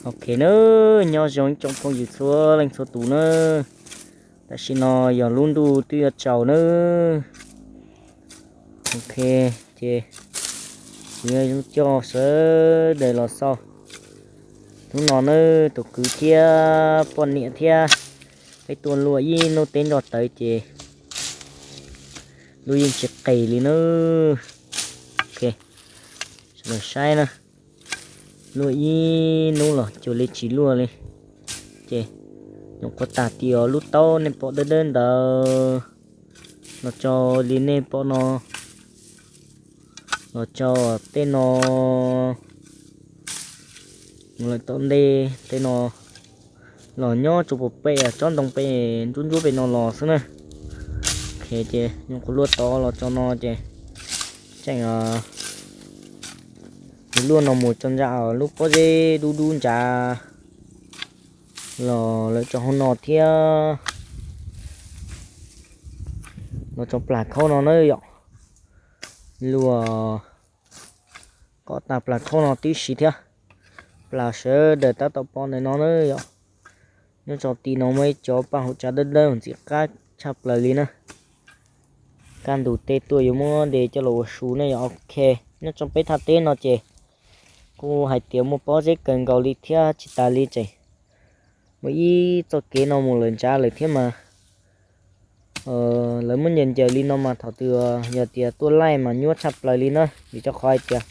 Ok nawb, nyob zoo ib tsoom phooj ywg txhua leej txhua tus nawb. Tam sim no yog lub ntuj twb yuav tsaus nawb. Ok, ces kuv yuav coj sawv daws los xauj. Hnub no nawb, tus kwv thiab poj niam thiab peb tuaj luaj ib hnub teb nroj tawv ces lub yeej tsis qis li nawb. Ok, sawv daws saib na, luaj ib hnub los cuag li tsis luaj li. Ces nyuam qhuav tag tim lub taub nej pom dawb dawb ntawd los txog li nej pom no, los txog tej no, lawm tom ntej tej no, los nyob tsuas pem tsob ntoo pem ntsuab ntsuab pem no los xwb na. Ok, ces nyuam qhuav luaj tod los txog no ces tseem luaj no mus txog ntawm lub pob zeb dub dub ntsav los lawm txog hauv no thiab. Los txog plag khaub no na yom, luaj kom tag plag khaub no tib si thiab. Plag sawv daws tab tom pom ntawm no na yom. Nyob txog tim no muaj ib cov paj hauv tsav dawb dawb ntxim qab tshaj plaws li na. Kaj ntug tej tuaj yuav muab de coj los ua su ne yom. Ok, nyob txog peb thaj teb no ces kuj hais tias muaj pob zeb kawg nkaus li thiab tsis tas li tseem muaj ib txoj kev no mus lawm ntsav lawm thiab mas. Lawv muab ncaws ncaws li no mas thaum twg yog tias tuaj laij mas nyuaj tshaj plaws li na, vim rau qhov hais tias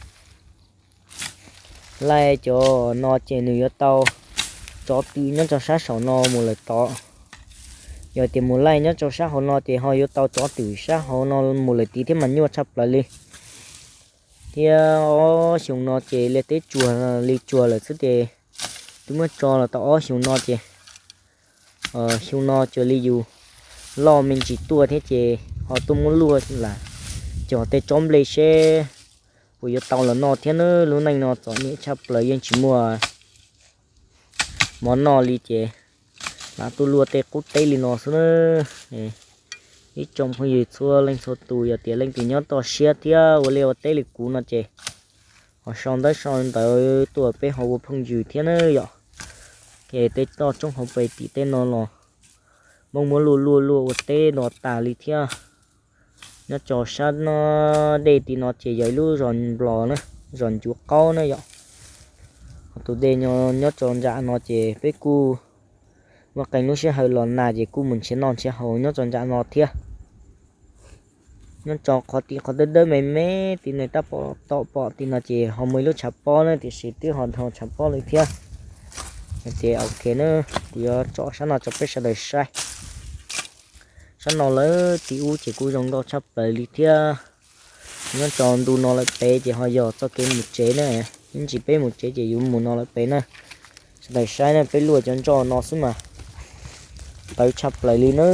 laij cov no ces nws yuav tau tsov twm nyob rau sab saum no mus lawm tod. Yog tias mus laij nyob rau sab hauv no ces ho yuav tau tsov twm sab hauv no mus lawm tid thiab mas nyuaj tshaj plaws li. Thiab ob xyoo no ces liaj teb tsuag li tsuag lawm xwb ces twb muab tso los tau ob xyoo no ces xyoo no cuag li yus loj me ntsis tuaj thiab ces ho tuaj muab luaj lam cog tej tsob nplej seb puas yuav tau los noj thiab na. Lub neej no txom nyem tshaj plaws yeej tsis muaj mov noj li ces lam tuaj luaj tej qub teb li no xwb na. Ib tsoom phooj ywg txhua leej txhua tus yog tias leej twg nyob toj siab thiab ua liaj ua teb li kuv no ces ho sau ntaub sau ntawv tuaj peb ho ua phooj ywg thiab na yom. Ces tej toj roob hauv pes tim tej no los Hmoob muab luaj luaj luaj ua teb no tas li thiab. Nyob rau sab no dej tim no ces yog ib lub zos nplos na, zos ncuav qaub na yom. Ho tus dej nyob rau nram no ces peb kuj muaj qee lub sij hawm los nag ces kuj mus nrhiav noj nrhiav haus nyob rau nram no thiab. Nyob rau qhov tim qhov dawb dawb me me tim nej tab tom pom tim no ces ho muaj ib lub tshav pob na, tiam sis twb ho dhau tshav pob lawm thiab. Ces ok na, kuv yuav tsom sab no rau peb sawv daws saib. Sab no lawm tim ub ces kuj zoo nkauj tshaj plaws li thiab. Nyob rau ntu no lawm pem ces ho yog txoj kev mus tsev na, ib ntsis peb mus tsev ces yuav mus no lawm pem na. Sawv daws saib na, peb luaj cov nroj no xwb mas tawv tshaj plaws li na.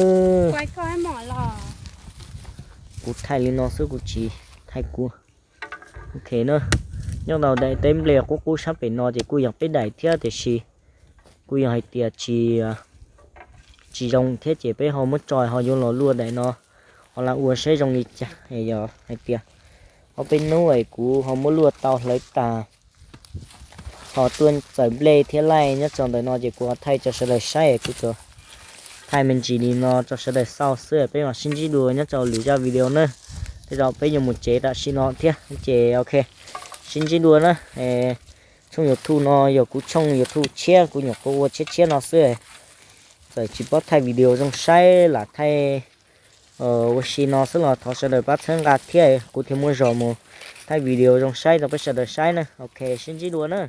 Kuv thaij li no xwb kuv tsis thaij kuv. Ok na, nyob rau daim teb nplej qub qub sab pem no ces kuj yog peb daim thiab tiam sis kuj yog hais tias tsis zoo thiab ces peb ho muab tso ho yuav los luaj daim no, ho lam ua saib zoo li cas. Yog hais tias ob peb hnub es kuv ho muab luaj tau hlawv tag ho tuaj txawm nplej thiab laij nyob rau ntawm no ces kuv ho thaij rau sawv daws saib, kuv tsuas thaij me ntsis li no rau sawv daws xauj xwb, peb mam sib ntsib dua nyob rau lwm zaj video na. Tej zaum peb yuav mus tsev tam sim no thiab ces ok, sib ntsib dua na. Tshooj YouTube no yog kuv tshooj YouTube tshiab, kuv nyuam qhuav ua tshiab tshiab no xwb, txawm tsis paub thaij video zoo saib lam thaij ua si no xwb los thov sawv daws pab txhawb nqa thiab kuv thiaj muaj zog mus thaij video zoo saib rau peb sawv daws saib na. Ok, sib ntsib dua na.